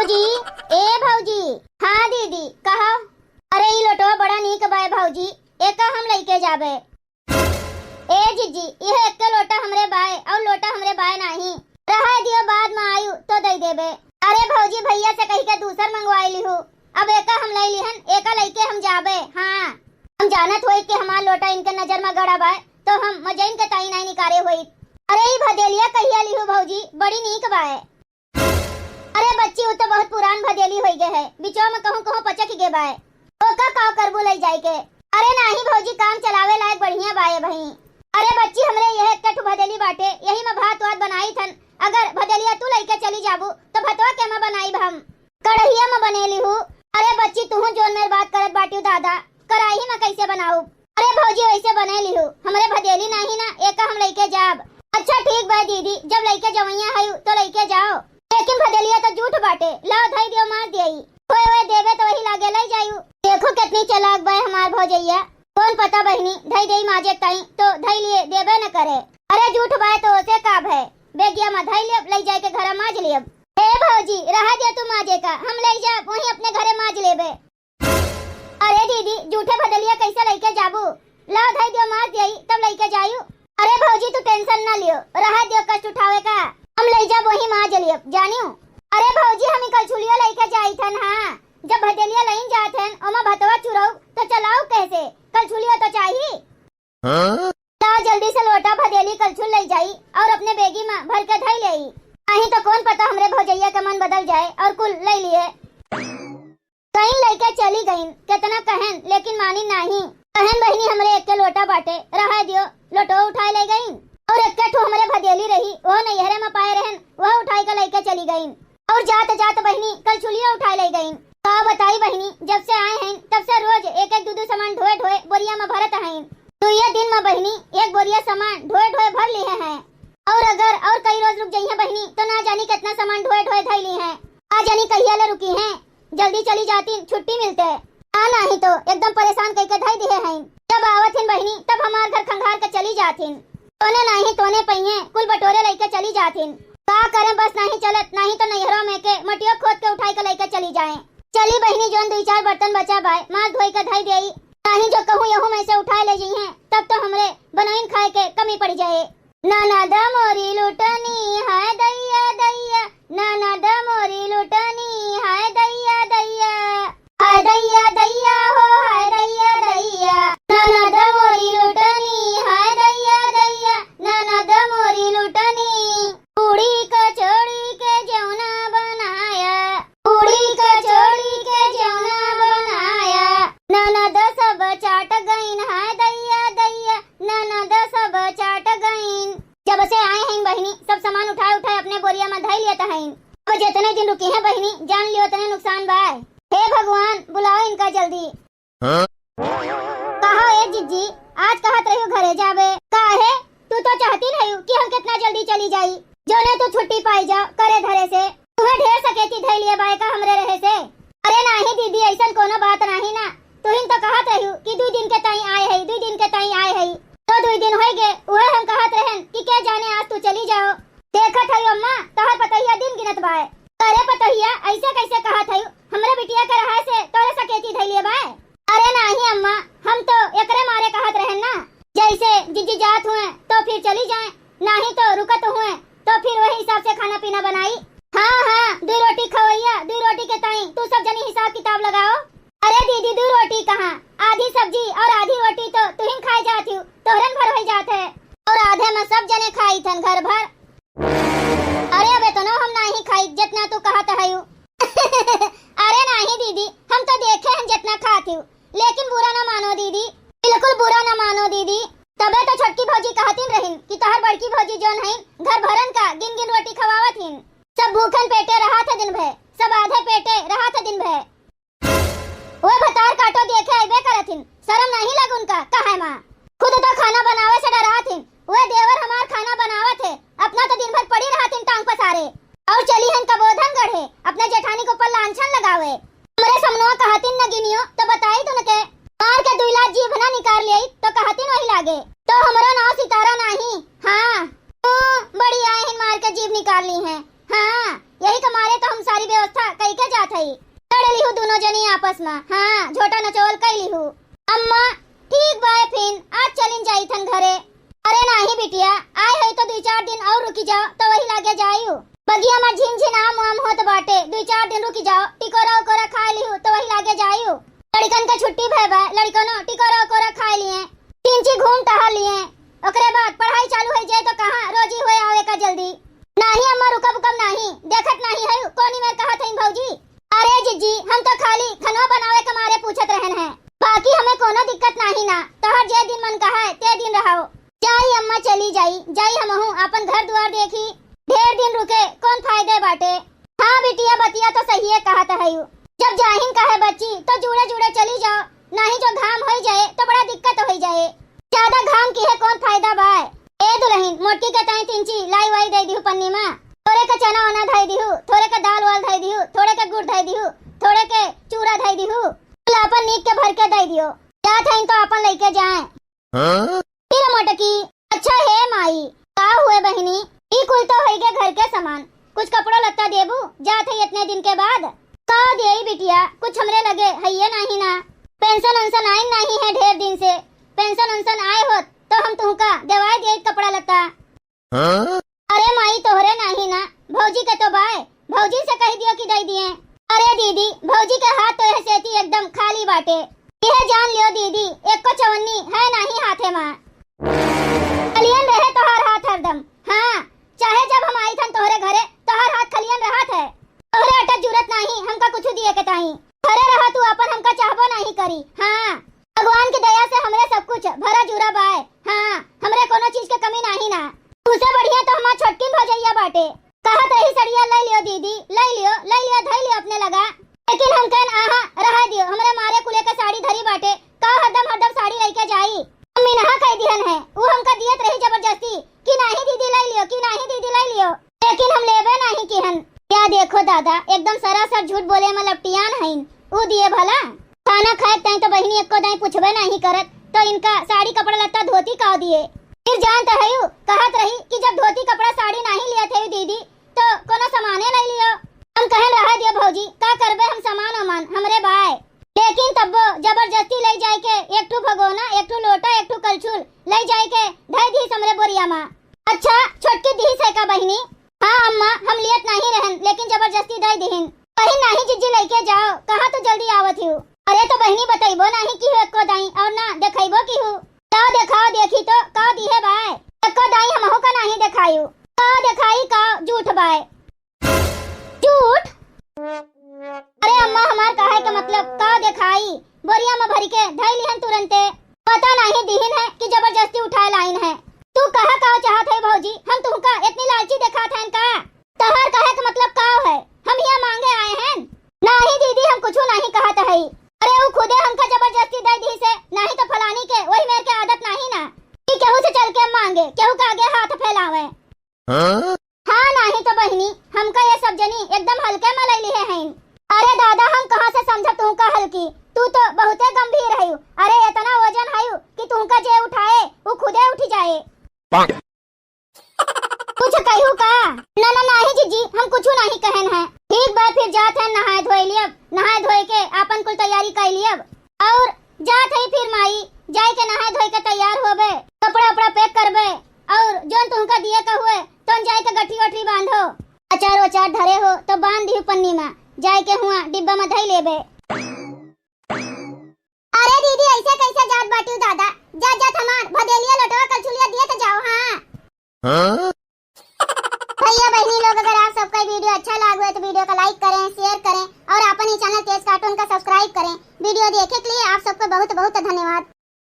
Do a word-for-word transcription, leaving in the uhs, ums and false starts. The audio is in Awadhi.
जी, ए भौजी। हाँ दीदी, कहो। अरे, ई लोटवा बड़ा नीक बाय भौजी, एका हम लइके जाबे। ए जिज्जी, इहे एक्के लोटा हमरे बाय, अउर लोटा हमरे बाय नाही। रहे दियो, बाद में आयु तो दइ देबे। अरे भौजी, भइया से कहि के दूसर मंगवाइ लिहु, अब एका हम लइ लिहन, एका लइके हम जाबे। हाँ, हम जानत होइत कि हमार लोटा इनके नजर में गड़ा बाय, तो हम मजइन के ताई नाही निकारे होइत। अरे ई भदेलिया कहिया लिहु भौजी, बड़ी नीक बाय। अरे बच्ची, उ तो बहुत पुरान भदेली होइ गे है, बिचवा में कहूँ कहूँ पचक गे बाय। ओका का करबू लइ जाइके? अरे नाही भौजी, काम चलावे लायक बढ़िया बाय भई। अरे बच्ची, हमरे यह एक्के ठु भदेली बाटे, यही में भात वात बनाइथन। अगर भदेलिया तू लइके चली जाबू, तो भतवा केमा बनाइब हम? कड़हिया में बने लिहू। अरे बच्ची, तुहूँ जोन मेर बात करत बाटिउ दादा, कराही में कइसे बनाउब? अरे भौजी, वइसे बने लिहू, हमरे भदेली नाही ना, एका हम लइके जाब। अच्छा ठीक बा दीदी, जब लइके जवइया हयू तो लइके जाओ, लेकिन भदेलिया तो जूठ बाटे, लाओ धइ दियो, माज दियई। होए होए देबे तो वही लागे लइ जायू। देखो केतनी चलाक बाय हमार भौजइया, कौन पता बहिनी धइ देई माजे ताई तो धइ लिए देबे न करे। अरे जूठ बाय तो ओसे का भय, बेगिया में धइ लेब, लइ जाइके घरा माज लेब। हे भौजी, रहा दिया तू माजे का, हम लइ जाब, वहीं अपने घरे माज लेबे। अरे दीदी, जूठे भदेलिया कइसे लइके जाबू? लाओ धइ दियो, माज दियई, तब लइके जायू। अरे भौजी, तू tension ना लियो, रहा दियो कष्ट उठावे का, हम लइ जाब, वहीं माज लेब, जानियो। अरे भौजी, हम कलछुलियो लइके जाइथन, हाँ, जब भदेलिया लइन जाथन, ओमा भतवा चुरउब, तो चलाउब कइसे? कलछुलियो तो चाही। हाँ? लाओ जल्दी से लोटा भदेली कलछुल लइ जाई अउर अपने बेगी में भर के धइ लेई, नहीं तो कौन पता हमरे भौजइया के मन बदल जाए अउर कुल लइ लिए। कहीं लइके चली गईन, केतना कहन, लेकिन मानिन नाही। कहन, "बहिनी, हमरे एक्के लोटा बाटे, रहा दियो।" लोटो उठाए लइ गईन। अउर एक्के ठो हमरे भदेली रही, ओह नैहरे में पाए रहन, वह उठाए के लइके चली गईन। अउर जात जात बहिनी कलछुलियो उठाए लइ गईन। का बताई बहिनी, जब से आए हईन, तब से रोज एक एक दू दू सामान ढोए ढोए बोरिया में भरत हईन। दुइये दिन में बहिनी एक बोरिया सामान ढोए ढोए भर लिहे हैं। अउर अगर अउर कई रोज रुक जइहें बहिनी, तो ना जानी केतना सामान ढोए ढोए धइ लिहे हैं। ना जानी कहिया ले रुकी हैं। जल्दी चली जातीन, छुट्टी मिलते। आ नाही तो एकदम परेशान कइके धइ दिहे हईन। जब आवत हिन बहिनी, तब हमार घर खंगार के चली जात हिन। तोने नाही तोने पइहें, कुल बटोरे लइके चली जात हिन। का करें, बस नाही चलत, नाही तो नैहरो में के मटियो खोद के उठाई के लइके चली जाए। चली बहिनी, जौन दुई चार बर्तन बचा बाय, माज धोई के धइ देई। नाही जो कहूँ यहू में से उठाए ले जइहें, तब तो हमरे बनइन खाए के कमी पड़ी जाए। ननद मोरी लुटनी, हाय दैया दैया, ननद मोरी लुटनी, हाय दैया दैया, हाय दैया दैया हो, हाय दैया दैया। ननद मोरी लुटनी, हाय दैया दैया, ननद मोरी लुटनी। पूड़ी कचौड़ी के जेवना बनाया, पूड़ी कचौड़ी के जेवना बनाया। ननद सब चाट गईन, हाय दैया दैया, ननद सब चाट गईन। जब से आए हईन बहिनी, सब सामान उठाए उठाए अपने बोरिया में धइ लियत हईन। अब जेतने दिन रुकी हैं बहिनी, जान लियो ओतने नुकसान बाय। हे भगवान, बुलाओ इनका जल्दी। हाँ? कहो ए जिज्जी, आज कहत रहियो घरे जाबे, काहे? तू तो चाहती नहीं कि हम कितना जल्दी चली जाई, जौने तू छुट्टी पाई जा करे धरे से। तुहे ढेर सकेती धइ लिए बाय का हमरे रहे से। अरे नाही दीदी, अइसन कोनो बात नाही ना। तुहिन तो कहत रहियो कि दुई दिन के ताई आए हई, दुई दिन के ताई आए हई। तो दुई दिन होइ गे, उहे हम कहत रहन कि के जाने आज तू चली जाओ। देखत हई अम्मा, तोहर पतोहिया दिन गिनत बाय। अरे पतोहिया, अइसे कइसे कहत हई? हमरे बिटिया के रहे से तोरे सकेती धइ लिए बाय? अरे नाही अम्मा, हम तो एकरे मारे कहत रहन ना, जइसे जिज्जी जात हुए तो फिर चली जाए, नाही तो रुकत हुए तो फिर वही हिसाब से खाना पीना बनाई। हाँ, हाँ, दुई रोटी खवैया, दुई रोटी के ताई तू सब जनी हिसाब किताब लगाओ। अरे दीदी, दुई रोटी कहाँ, आधी सब्जी अउर आधी रोटी तो तुहिन खाए जात हिउ, तोहरन भर होइ जात है। अउर आधे में सब जने खाई थन घर भर। अरे अब एतनो हम नाही खाई जेतना तू कहत हयू। अरे नाही दीदी, हम तो देखे हन जेतना खात हिउ, लेकिन बुरा ना मानो दीदी, बिल्कुल बुरा ना मानो दीदी। तबे तो छोटकी भौजी कहतिन रहिन कि तोहर बड़की भौजी जौन हईन, घर भरन का गिन गिन रोटी खवावत हिन। सब भूखन पेटे रहत है दिन भर, सब आधे पेटे रहत है दिन भर। ओए भतार काटो देखे अइबे करत हिन, शरम नाही लग उनका, कहे माँ। खुद तो खाना बनावे से डरात हिन, ओए देवर हमार खाना बनावत है, अपना तो दिन भर पड़ी रहत हिन टांग पसारे। अउर चली हन कबोधन गढ़े, अपने जेठानी के ऊपर लांछन लगावे। हमरे समनवा कहतिन नगिनियो, तो बताई तुनके, मार के दुई लात जीभ ना निकार लियाई, तो कहतिन वही लागे। तो हमरो नाव सितारा नाही, हाँ, तू बड़ी आए हिन मार के जीभ निकार ली हैं। हाँ, यही के मारे तो हम सारी व्यवस्था कई के जात हई। लड़ लिहू दुनो जनी आपस में, हाँ, झोटा नचोल कई लिहू। अम्मा, ठीक बाय फिन, आज चलिन जाई थन घरे। अरे नाही बिटिया, आए हई तो दुई चार दिन और रुकी जाओ, तो वही लागे जायू। बगिया में झिन झिन आम वाम होत बाटे, दुई चार दिन रुकी जाओ, टिकोरा उकोरा खा लिहू, तो वही लागे जायू। लड़िकन के छुट्टी भय बा, लड़िकनो टिकोरा उकोरा खा लिए, तिनची घूम टहल लिए, ओकरे बाद पढ़ाई चालू हो जाए तो कहाँ रोजी होए आवे का जल्दी। नाही अम्मा, रुकब उकब नाही, देखत नाही है कोनी में कहत हईन भौजी। अरे जिज्जी, हम तो खाली खनवा बनावे के मारे पूछत रहन हैं, बाकी हमें कोनो दिक्कत नाही ना, तोहर जे दिन मन कहे ते दिन रहो। जाई अम्मा, चली जाई, जाई हमहू आपन घर दुआर देखी, ढेर दिन रुके कौन फायदे बाटे। हाँ बिटिया, बतिया तो सहिए कहत हयू, जब जाहिन कहे बच्ची तो जुड़े जुड़े चली जाओ, नाही जो घाम होई जाए तो बड़ा दिक्कत होई जाए। ज्यादा घाम की है कौन फायदा बाय। ए दुलहिन, मोटकी के ताई तिनची लाई वाई दे दिहू पन्नी मा, थोड़े के चना वना धई दिहू, थोड़े के दाल वाल धई दिहू, थोड़े के गुड़ धई दिहू, थोड़े के चूरा धई दिहू, कुल आपन नीक के भर के दे दियो, जात हईन तो आपन लइके जाए। हाँ? फिर मोटकी, अच्छा हे माई, का हुए बहिनी, ई कुल तो होइगे घर के सामान, कुछ कपड़ा लत्ता देबू, जात है इतने दिन के बाद। का देई बिटिया, कुछ हमरे लगे हइये नाही ना, पेंशन उंशन आइन नाही है ढेर दिन से, पेंशन उंशन आए होत तो हम तुहका देवाए देइत कपड़ा लत्ता। हाँ? अरे माई, तोहरे नाही ना, भौजी के तो बाय, भौजी से कह दियो कि दे दिए। अरे दीदी, भौजी के हाथ तो यह सेती एकदम खाली बाटे। यह जान लियो दीदी, एको चवन्नी है नाही हाथे मा। खलियन रहे तोहार हाथ हरदम। हाँ, चाहे जब हम आई थन तोहरे घरे, तोहार हाथ खलियन रहत है। तोहरे अटक जुरत नाही हमका कुछ दिए के ताई। घरे रहा तू आपन, हमका चाहबो नाही करी। हाँ, भगवान की दया से हमरे सब कुछ भरा जुरा बाय। हाँ, हमरे कोनो चीज के कमी नाही ना। तुसे बढ़िया तो हमार छोटकिन भौजैया बाटे। कहत रही सड़िया ले लियो दीदी, ले लियो, ले लियो, धई लियो अपने लगा। लेकिन हम कहन आहा, रहा दियो, हमरे मारे कुले के साड़ी धरी बाटे, का हरदम हरदम साड़ी लइके जाई। हम मिनहा कह दिहन है, उ हमका दियत रही जबरदस्ती कि नाही दीदी ले लियो, कि नाही दीदी ले लियो, लेकिन हम लेबे नाही किहन। या देखो दादा, एकदम सरासर झूठ बोले में लपटियान हईन। उ दिए भला? खाना खाए ताई तो बहिनी एको दाई पूछबे नाही करत, तो इनका साड़ी कपड़ा लत्ता धोती काव दिए? फिर जानत हयू, कहत रही कि जब धोती कपड़ा साड़ी नाही लियत हयू दीदी, तो कोनो सामाने ले लियो। हम कहन रहा दियो भौजी, का करबे हम सामान ओमान, हमरे बाय। लेकिन तब्बो जबरदस्ती ले जाए के एक ठू भगोना, एक ठू लोटा, एक ठू कलछुल ले जाए के धई दीस हमरे बोरिया मा। अच्छा, छोटकी दीस है का बहिनी? हाँ अम्मा, हम लियत नाही रहन, लेकिन जबरदस्ती दे दिहिन। कहीं नाही जिज्जी लइके जाओ, कहाँ तू जल्दी आवत हियो? अरे तो बहिनी बतइबो नाही किहू एको दाई और ना देखइबो किहू। का देखाओ देखी तो, का दिहे बाय? एको दाई हमहू का नाही देखायू। का देखाई का झूठ बाय। झूठ? अरे अम्मा, हमार कहे के मतलब का देखाई? बोरिया में भरी के धई लिहन तुरंते। पता नाही दिहिन है कि जबरदस्ती उठाए लाइन है। तू कहा का चाहत है भौजी? हम तुहका इतनी लालची देखात हन का? तोहार कहे के मतलब का है? हम हियां मांगे आए हैं? नाही दीदी, हम कुछू नाही कहत हई। अरे उ खुदे हमका जबरदस्ती दे दिहिस है, नाही तो फलानी के वही मेर के आदत नाही ना कि केहू से चल के मांगे, केहू के आगे हाथ फैलावे। हाँ? हाँ, नाही तो बहिनी, हमका ये सब जनी एकदम हल्के में ले लिहे हैं। अरे दादा, हम कहाँ से समझब तुहका हल्की? तू तो बहुते गंभीर हयू। अरे इतना वजन हयू कि तुहका जे उठाए, उ खुदे उठ जाए। कुछ कहू का? ना, ना, नाही जिज्जी, हम कुछ नाही कहन है। ठीक बा, फिर जात है, नहाए धोए लियब, नहाए धोए के आपन कुल तैयारी कर लियब। और जात है फिर माई, जाए के नहाए धोए के तैयार होबे, कपड़ा उपड़ा पैक करबे, और जोन तुहका दिए का हुए, तोन जाए के गठरी वठरी बांधो। अचार वचार धरे हो तो बांध दिहु पन्नी में, जाए के हुआ डिब्बा में धई लेबे। अरे दीदी, ऐसे कैसे जात बाटिउ दादा? जात जात हमार भदेलिया लोटवा कलछुलिया दिए तो जाओ। हाँ। हाँ? भैया बहनी लोग, अगर आप सबका ये वीडियो अच्छा लाग हुए तो वीडियो का लाइक करें, शेयर करें और अपन ही चैनल तेज कार्टून का सब्सक्राइब करें। वीडियो देखे के लिए आप सबको बहुत बहुत धन्यवाद।